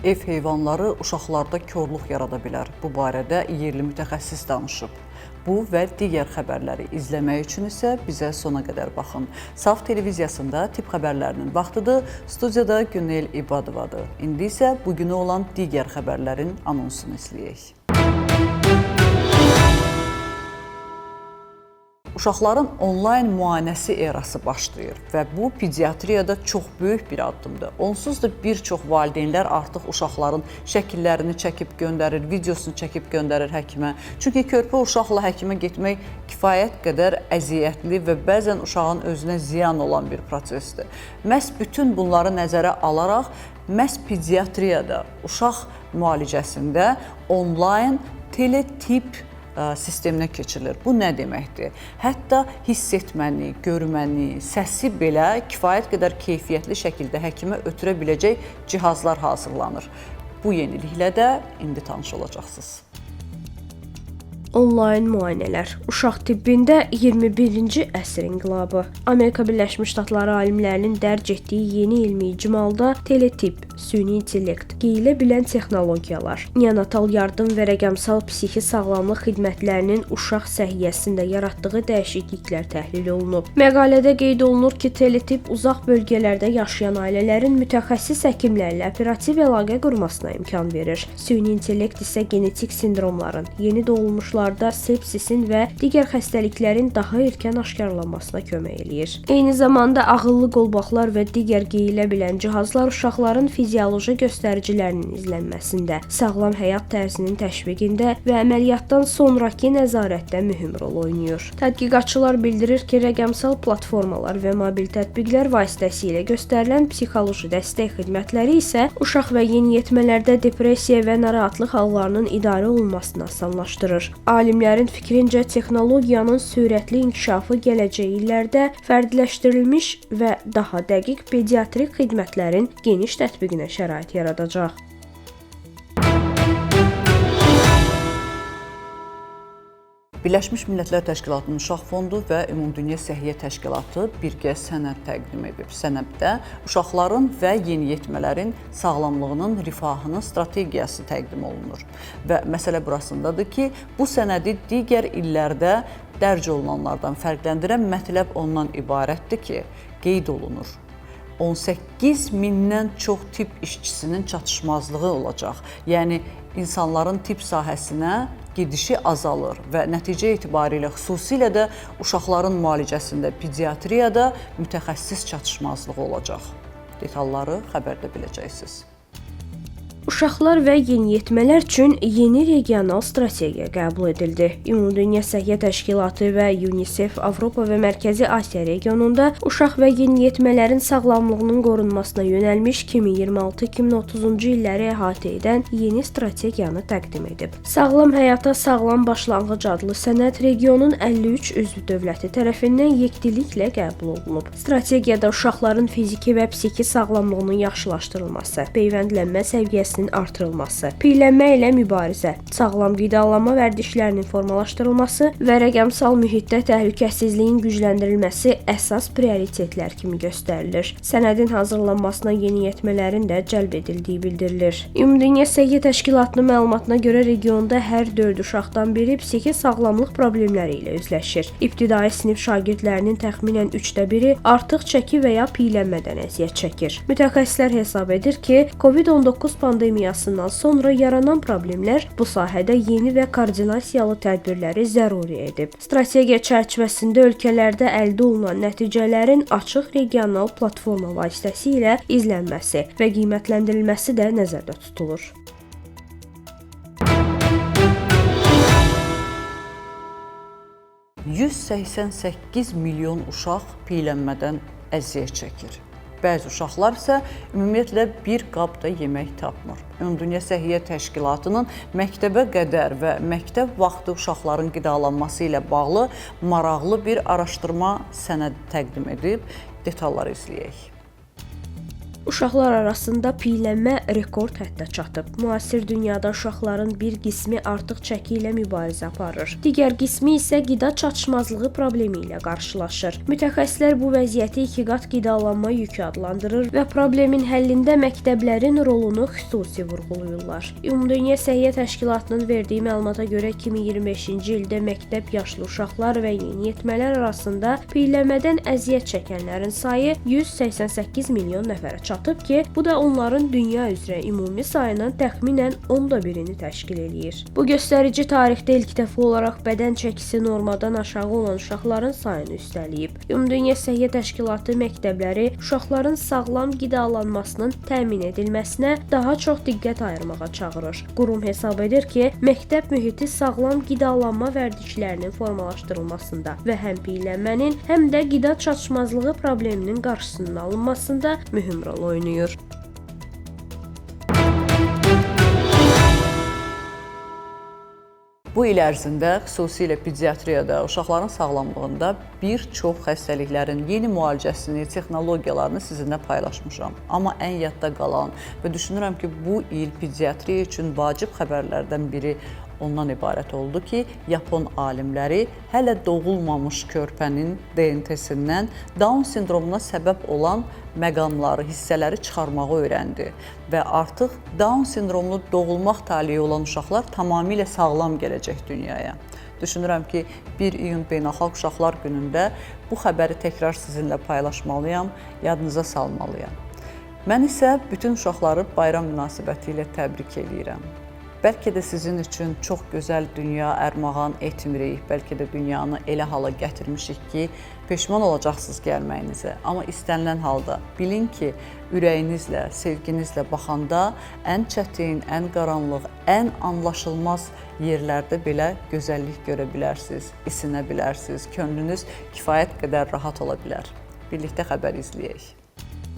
Ev heyvanları uşaqlarda korluq yarada bilər. Bu barədə yerli mütəxəssis danışıb. Bu və digər xəbərləri izləmək üçün isə bizə sona qədər baxın. Saf televiziyasında tibb xəbərlərinin vaxtıdır. Studiyada Günel İbadovadır. İndi isə bugünə olan digər xəbərlərin anonsunu izləyək. Uşaqların onlayn müayinəsi erası başlayır və bu pediatriyada çox böyük bir addımdır. Onsuz da bir çox valideynlər artıq uşaqların şəkillərini çəkib göndərir, videosunu çəkib göndərir həkimə. Çünki körpə uşaqla həkimə getmək kifayət qədər əziyyətli və bəzən uşağın özünə ziyan olan bir prosesdir. Məhz bütün bunları nəzərə alaraq məhz pediatriyada uşaq müalicəsində onlayn teletip sisteminə keçirilir. Bu nə deməkdir? Hətta hiss etməni, görməni, səsi belə kifayət qədər keyfiyyətli şəkildə həkimə ötürə biləcək cihazlar hazırlanır. Bu yeniliklə də indi tanış olacaqsınız. Onlayn müayinələr. Uşaq tibbində 21-ci əsr inqilabı. Amerika Birləşmiş Ştatları alimlərinin dərc etdiyi yeni elmi icmalda teletip, süni intellekt, geyilə bilən texnologiyalar, neonatal yardım və rəqəmsal psixi sağlamlıq xidmətlərinin uşaq səhiyyəsində yaratdığı dəyişikliklər təhlil olunub. Məqalədə qeyd olunur ki, teletip uzaq bölgələrdə yaşayan ailələrin mütəxəssis həkimlərlə operativ əlaqə qurmasına imkan verir. Süni intellekt isə genetik sindromların, yeni doğulmuşların sepsisin və digər xəstəliklərin daha erkən aşkarlanmasına kömək eləyir. Eyni zamanda ağıllı qolbaqlar və digər geyilə bilən cihazlar uşaqların fizioloji göstəricilərinin izlənməsində, sağlam həyat tərzinin təşviqində və əməliyyatdan sonrakı nəzarətdə mühüm rol oynayır. Tədqiqatçılar bildirir ki, rəqəmsal platformalar və mobil tətbiqlər vasitəsilə göstərilən psixoloji dəstək xidmətləri isə uşaq və yeniyetmələrdə depressiya və narahatlıq hallarının idarə olunmasını asanlaşdırır. Alimlərin fikrincə, texnologiyanın sürətli inkişafı gələcək illərdə fərdləşdirilmiş və daha dəqiq pediatrik xidmətlərin geniş tətbiqinə şərait yaradacaq. Birləşmiş Millətlər Təşkilatının Uşaq Fondu və Ümumdünya Səhiyyə Təşkilatı birgə sənəd təqdim edib. Sənəddə uşaqların və yeniyetmələrin sağlamlığının rifahının strategiyası təqdim olunur. Və məsələ burasındadır ki, bu sənədi digər illərdə dərc olunanlardan fərqləndirən mətləb ondan ibarətdir ki, qeyd olunur. 18 mindən çox tibb işçisinin çatışmazlığı olacaq. Yəni insanların tibb sahəsinə gedişi azalır və nəticə etibarilə xüsusilə də uşaqların müalicəsində, pediatriyada mütəxəssis çatışmazlığı olacaq. Detalları xəbərdə biləcəksiniz. Uşaqlar və yeniyetmələr üçün yeni regional strategiya qəbul edildi. Ümumdünya Səhiyyə Təşkilatı və UNICEF Avropa və Mərkəzi Asiya regionunda uşaq və yeniyetmələrin sağlamlığının qorunmasına yönəlmiş 2026-2030-cu illəri əhatə edən yeni strategiyanı təqdim edib. Sağlam həyata sağlam başlanğıc adlı sənəd regionun 53 üzv dövləti tərəfindən yekdiliklə qəbul olunub. Strategiyada uşaqların fiziki və psixi sağlamlığının yaxşılaşdırılması, peyvəndlənmə səviyyəsinin artırılması, piylənmə ilə mübarizə, sağlam qidalanma vərdişlərinin formalaşdırılması və rəqəmsal mühitdə təhlükəsizliyin gücləndirilməsi əsas prioritetlər kimi göstərilir. Sənədin hazırlanmasına yeniyetmələrin də cəlb edildiyi bildirilir. Ümumdünya Səhiyyə Təşkilatının məlumatına görə regionda hər 4 uşaqdan biri psixi sağlamlıq problemləri ilə üzləşir. İbtidai sinif şagirdlərinin təxminən 1/3-i artıq çəki və ya piylənmədən əziyyət çəkir. Mütəxəssislər hesab edir ki, COVID-19 pandemiyasından sonra yaranan problemlər bu sahədə yeni və koordinasiyalı tədbirləri zəruri edib. Strategiya çərçivəsində ölkələrdə əldə olunan nəticələrin açıq regional platforma vasitəsilə izlənməsi və qiymətləndirilməsi də nəzərdə tutulur. ...188 milyon uşaq piylənmədən əziyyət çəkir. Bəzi uşaqlar isə ümumiyyətlə bir qab da yemək tapmır. Ümumdünya Səhiyyə Təşkilatının məktəbə qədər və məktəb vaxtı uşaqların qidalanması ilə bağlı maraqlı bir araşdırma sənədi təqdim edib. Detalları izləyək. Uşaqlar arasında piylənmə rekord həddə çatıb. Müasir dünyada uşaqların bir qismi artıq çəki ilə mübarizə aparır. Digər qismi isə qida çatışmazlığı problemi ilə qarşılaşır. Mütəxəssislər bu vəziyyəti ikiqat qidalanma yükü adlandırır və problemin həllində məktəblərin rolunu xüsusi vurğulayırlar. Ümumdünya Səhiyyə Təşkilatının verdiyi məlumata görə 2025-ci ildə məktəb yaşlı uşaqlar və yeniyetmələr arasında piylənmədən əziyyət çəkənlərin sayı 188 milyon nəfərə çatıb ki, bu da onların dünya üzrə ümumi sayının təxminən 1/10-ni təşkil eləyir. Bu göstərici tarixdə ilk dəfə olaraq bədən çəkisi normadan aşağı olan uşaqların sayını üstələyib. Ümumdünya Səhiyyə Təşkilatı məktəbləri uşaqların sağlam qidalanmasının təmin edilməsinə daha çox diqqət ayırmağa çağırır. Qurum hesab edir ki, məktəb mühiti sağlam qidalanma vərdişlərinin formalaşdırılmasında və həm piylənmənin, həm də qida çatışmazlığı probleminin qarşısının alınmasında mühüm rol oynayır. Bu il ərzində xüsusilə pediatriyada, uşaqların sağlamlığında bir çox xəstəliklərin yeni müalicəsini, texnologiyalarını sizinlə paylaşmışam. Amma ən yadda qalan və düşünürəm ki, bu il pediatriya üçün vacib xəbərlərdən biri ondan ibarət oldu ki, Yapon alimləri hələ doğulmamış körpənin DNT-sindən Down sindromuna səbəb olan məqamları, hissələri çıxarmağı öyrəndi və artıq Down sindromlu doğulmaq taleyi olan uşaqlar tamamilə sağlam gələcək dünyaya. Düşünürəm ki, 1 iyun Beynəlxalq Uşaqlar Günündə bu xəbəri təkrar sizinlə paylaşmalıyam, yadınıza salmalıyam. Mən isə bütün uşaqları bayram münasibəti ilə təbrik eləyirəm. Bəlkə də sizin üçün çox gözəl dünya ərmağan etmirik, bəlkə də dünyanı elə hala gətirmişik ki, peşman olacaqsınız gəlməyinizə. Amma istənilən halda bilin ki, ürəyinizlə, sevginizlə baxanda ən çətin, ən qaranlıq, ən anlaşılmaz yerlərdə belə gözəllik görə bilərsiniz, isinə bilərsiniz, könlünüz kifayət qədər rahat ola bilər. Birlikdə xəbər izləyək.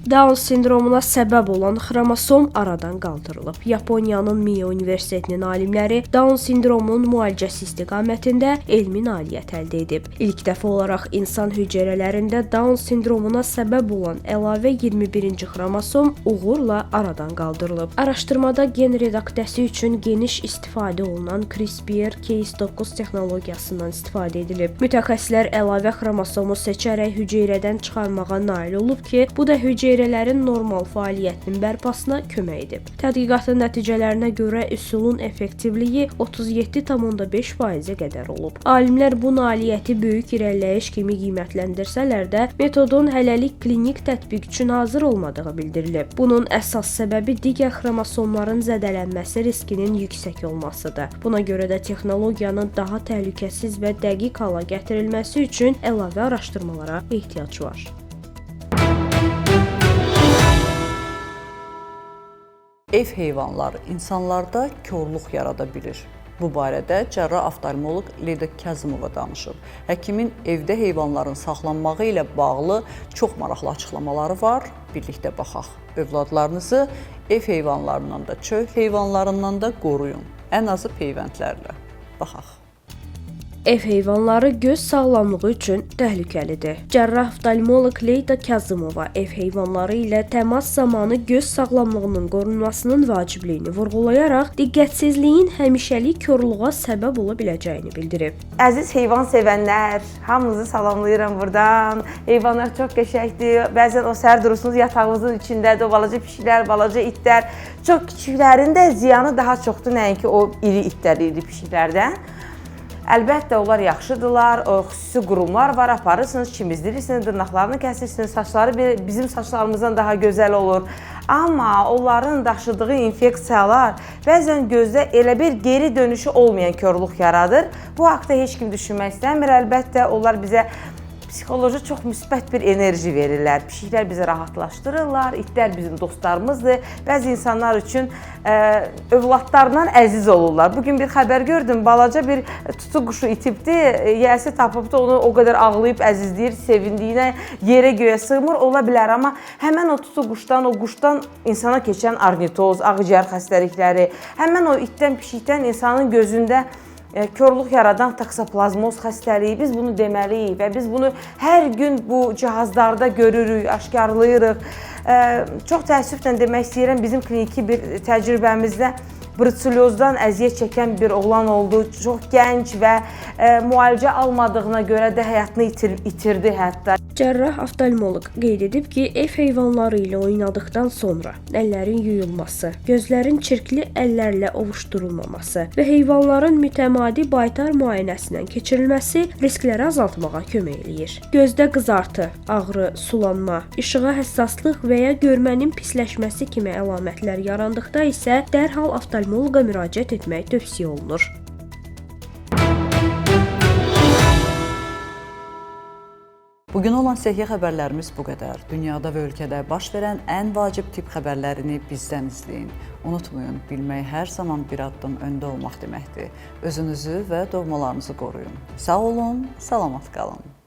Down sindromuna səbəb olan xromosom aradan qaldırılıb. Yaponiyanın Mie Universitetinin alimləri Down sindromunun müalicəsi istiqamətində elmi nailiyyət əldə edib. İlk dəfə olaraq insan hüceyrələrində Down sindromuna səbəb olan əlavə 21-ci xromosom uğurla aradan qaldırılıb. Araşdırmada gen redaktiyası üçün geniş istifadə olunan CRISPR-Cas9 texnologiyasından istifadə edilib. Mütəxəssislər əlavə xromosomu seçərək hüceyrədən çıxarmağa nail olub ki, bu da hüceyrələrin normal fəaliyyətinin bərpasına kömək edib. Tədqiqatın nəticələrinə görə üsulun effektivliyi 37,5%-ə qədər olub. Alimlər bu nailiyyəti böyük irəliləyiş kimi qiymətləndirsələr də, metodun hələlik klinik tətbiq üçün hazır olmadığı bildirilib. Bunun əsas səbəbi digər xromosomların zədələnməsi riskinin yüksək olmasıdır. Buna görə də texnologiyanın daha təhlükəsiz və dəqiq hala gətirilməsi üçün əlavə araşdırmalara ehtiyac var. Ev heyvanları insanlarda korluq yarada bilir. Bu barədə cərrah oftalmoloq Leyda Kazımova danışıb. Həkimin evdə heyvanların saxlanmağı ilə bağlı çox maraqlı açıqlamaları var. Birlikdə baxaq. Övladlarınızı ev heyvanlarından da, çöl heyvanlarından da qoruyun. Ən azı peyvəndlərlə. Baxaq. Ev heyvanları göz sağlamlığı üçün təhlükəlidir. Cərrah oftalmoloq Leyda Kazımova ev heyvanları ilə təmas zamanı göz sağlamlığının qorunmasının vacibliyini vurğulayaraq diqqətsizliyin həmişəlik korluğa səbəb ola biləcəyini bildirib. Əziz heyvan sevənlər, hamınızı salamlayıram buradan. Heyvanlar çox qəşəngdir. Bəzən o səhər durursunuz yatağınızın içindədir, o balaca pişiklər, balaca itlər. Çox kiçiklərin də ziyanı daha çoxdur, nəinki o iri itlər, iri pişiklərdən. Əlbəttə, onlar yaxşıdırlar, o xüsusi qurumlar var, aparırsınız, çimizdirirsiniz, dırnaqlarını kəsirsiniz, saçları bizim saçlarımızdan daha gözəl olur. Amma onların daşıdığı infeksiyalar bəzən gözdə elə bir geri dönüşü olmayan korluq yaradır. Bu haqda heç kim düşünmək istəmir. Əlbəttə, onlar bizə psixoloji çox müsbət bir enerji verirlər. Pişiklər bizi rahatlaşdırırlar, itlər bizim dostlarımızdır. Bəzi insanlar üçün övladlarından əziz olurlar. Bugün bir xəbər gördüm, balaca bir tutu quşu itibdi, yiyəsi tapıbdı, onu o qədər ağlayıb əzizləyir, sevindiyinə yerə göyə sığmır, ola bilər. Amma həmən o tutu quşdan, o quşdan insana keçən ornitoz, ağciyər xəstəlikləri, həmən o itdən, pişikdən insanın gözündə korluq yaradan taksoplazmoz xəstəliyi, biz bunu deməliyik və biz bunu hər gün bu cihazlarda görürük, aşkarlayırıq. Çox təəssüflə demək istəyirəm, bizim kliniki bir təcrübəmizdə brutsellyozdan əziyyət çəkən bir oğlan oldu. Çox gənc və müalicə almadığına görə də həyatını itirdi hətta. Cərrah oftalmoloq qeyd edib ki, ev heyvanları ilə oynadıqdan sonra əllərin yuyulması, gözlərin çirkli əllərlə ovuşdurulmaması və heyvanların mütəmadi baytar müayinəsindən keçirilməsi riskləri azaltmağa kömək eləyir. Gözdə qızartı, ağrı, sulanma, işığa həssaslıq və ya görmənin pisləşməsi kimi əlamətlər yarandıqda isə dərhal oftalmoloqa müraciət etmək tövsiyə olunur. Bugün olan səhiyyə xəbərlərimiz bu qədər. Dünyada və ölkədə baş verən ən vacib tibb xəbərlərini bizdən izləyin. Unutmayın, bilmək hər zaman bir addım öndə olmaq deməkdir. Özünüzü və doğmalarınızı qoruyun. Sağ olun, salamat qalın.